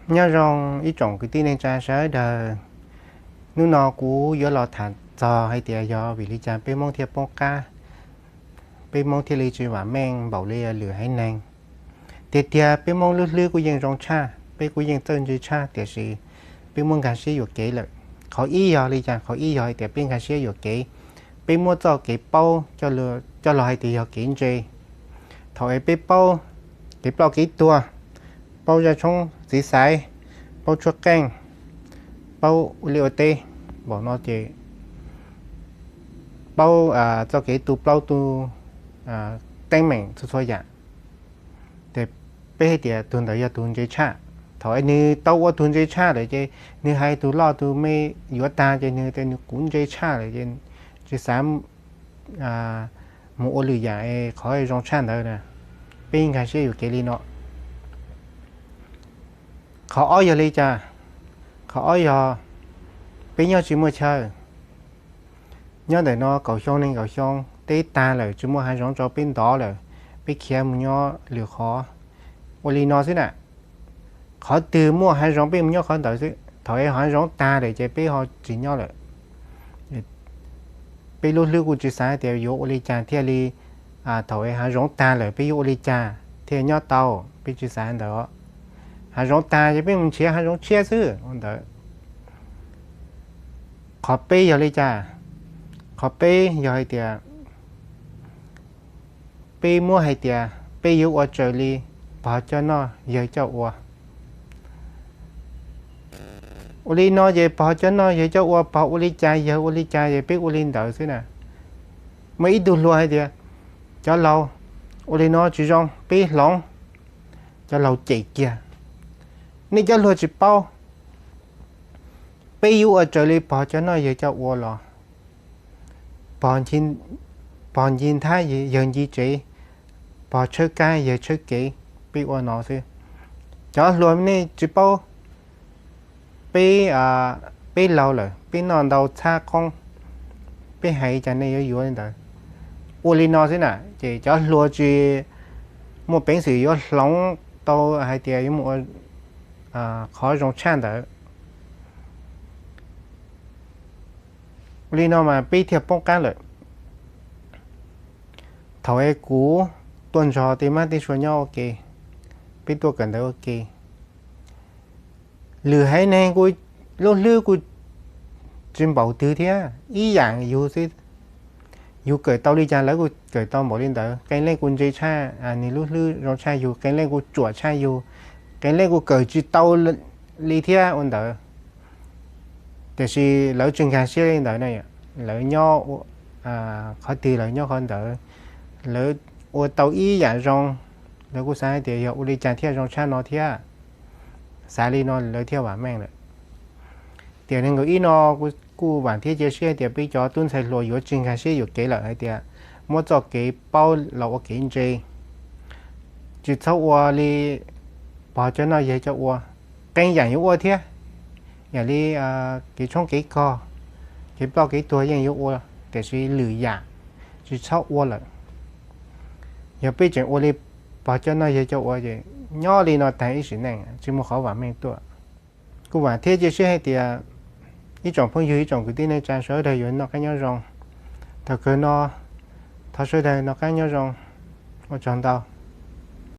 Nyob zoo ib tsoom kwv tij neej tsa sawv daws. Hnub no kuv yuav los tham txog hais tias yog vim li cas peb Hmoob thiaj poob qab, peb Hmoob thiaj li tsis vam meej npaum li lwm haiv neeg. Tiag tiag peb Hmoob lub hlwb kuj yeej zoo tshaj, peb kuj yeej txawj ntse tshaj, tiam sis peb muab nkag siab yuam kev lawm. Qhov ib yog li cas? Qhov ib yog hais tias peb nkag siab yuam kev, peb muab txoj kev paub coj los hais tias yog kev ntse. Thaum es peb paub kev ploj kev tuag, paub zaj tshoob txiv xaiv, paub tshuab qeej, paub ua liaj ua teb, npaum no ces paub txoj kev tu plaub tu teeb meem txhua txhua yam. Ces peb hais tias tus ntawd yog tus ntse tshaj. Thaum es nws tau ua tus ntse tshaj lawm ces nws hais tus loj tus me yuav tag ces nws tias nws kuv ntse tshaj lawm ces tsis xav mus ua lwm yam es qhov zoo tshaj ntawd na. Peb nkag siab yuam kev li no. Qhov ob yog li cas? Qhov ob yog peb nyob tsis muaj chaw. Nyob ntawm no kaum xyoo nees nkaum xyoo teb tag lawm, tsis muaj hav zoov rau peb ntov lawm, peb khiav mus nyob lwm qhov. Ua li no xwb na, qhov twg muaj hav zoov peb mus nyob qhov ntawd xwb. Thaum es hav zoov tag lawm ces peb ho tsis nyob lawm. Peb lub hlwb kuj tsis xav tias yuav ua li cas thiaj li, thaum es hav zoov tag lawm peb yuav ua li cas thiaj nyob tau, peb tsis xav ntawd. Hav zoov tag ces peb mus nrhiav hav zoov tshiab xwb ua ntawd. Qhov peb yog li cas? Qhov peb yog hais tias peb muab hais tias peb yuav ua raws li pog coj noj yawg coj ua. Ua li no ces pog coj noj yawg coj ua, pog ua li cas yawg ua li cas ces peb ua li ntawd xwb na. Muaj ib tug hluas hais tias, cov laus, ua li no tsis zoo, peb hloov. Cov laus cem kiag, nej cov hluas tsis paub, peb yuav ua raws li pog coj noj yawg coj ua los pog ncig nthab yawg ncig tsev, pog tshawb kab yawg tshawb kev, peb ua no xwb. Cov hluas nej tsis paub, peb, peb laus lawm, peb noj ntau txhab qoob, peb hais cas nej yuav yuav li ntawd. Ua li no xwb na ces cov hluas tsis muaj peev xwm yuav hloov tau hais tias yuav mus ua qhov zoo tshaj ntawd. Ua li no mas peb thiaj poob qab lawm. Thaum es kuv tuaj nrog tej mab tej sua nyob ua ke, peb tuaj kawm ntawv ua ke, lwm haiv neeg kuj lub hlwb kuj tsis npaum twg thiab, ib yam yus xwb. Yus kawm tau li cas lawv kuj kawm tau npaum li ntawd. Qee leej kuj ntse tshaj, nws lub hlwb zoo tshaj yus, qee leej kuj ruam tshaj yus, qee leej kuj kawm tsis tau li thiab ua ntawd. Tiam sis lawv tsis nkag siab li ntawd na, lawv nyob qhov twg lawv nyob qhov ntawd, lawv ua tau ib yam zoo, lawv kuj xav hais tias yog ua li cas thiaj zoo tshaj no thiab. Xav li no lawv thiaj vam meej lawm. Tiam nees nkaum ib no kuv kuj vam thiab cia siab tias peb cov tub ntxhais hluas yuav tsis nkag siab yuam kev lawm hais tias muab txoj kev paub los ua kev ntse, tsis txhob ua li pog coj noj yawg coj ua. Qee yam yuav ua thiab, yam li kev tshoob kev kog, kev ploj kev tuag yeej yuav ua, tiam sis lwm yam tsis txhob ua lawm. Yog peb tseem ua li pog coj noj yawg coj ua ces nyob li no tag ib sim neej tsis muaj qhov vam meej tuaj. Kuv vam thiab cia siab hais tias ib tsoom phooj ywg ib tsoom kwv tij neej tsa sawv daws yuav noj qab nyob zoo. Thaum kawg no thov sawv daws noj qab nyob zoo, ua tsaug ntau.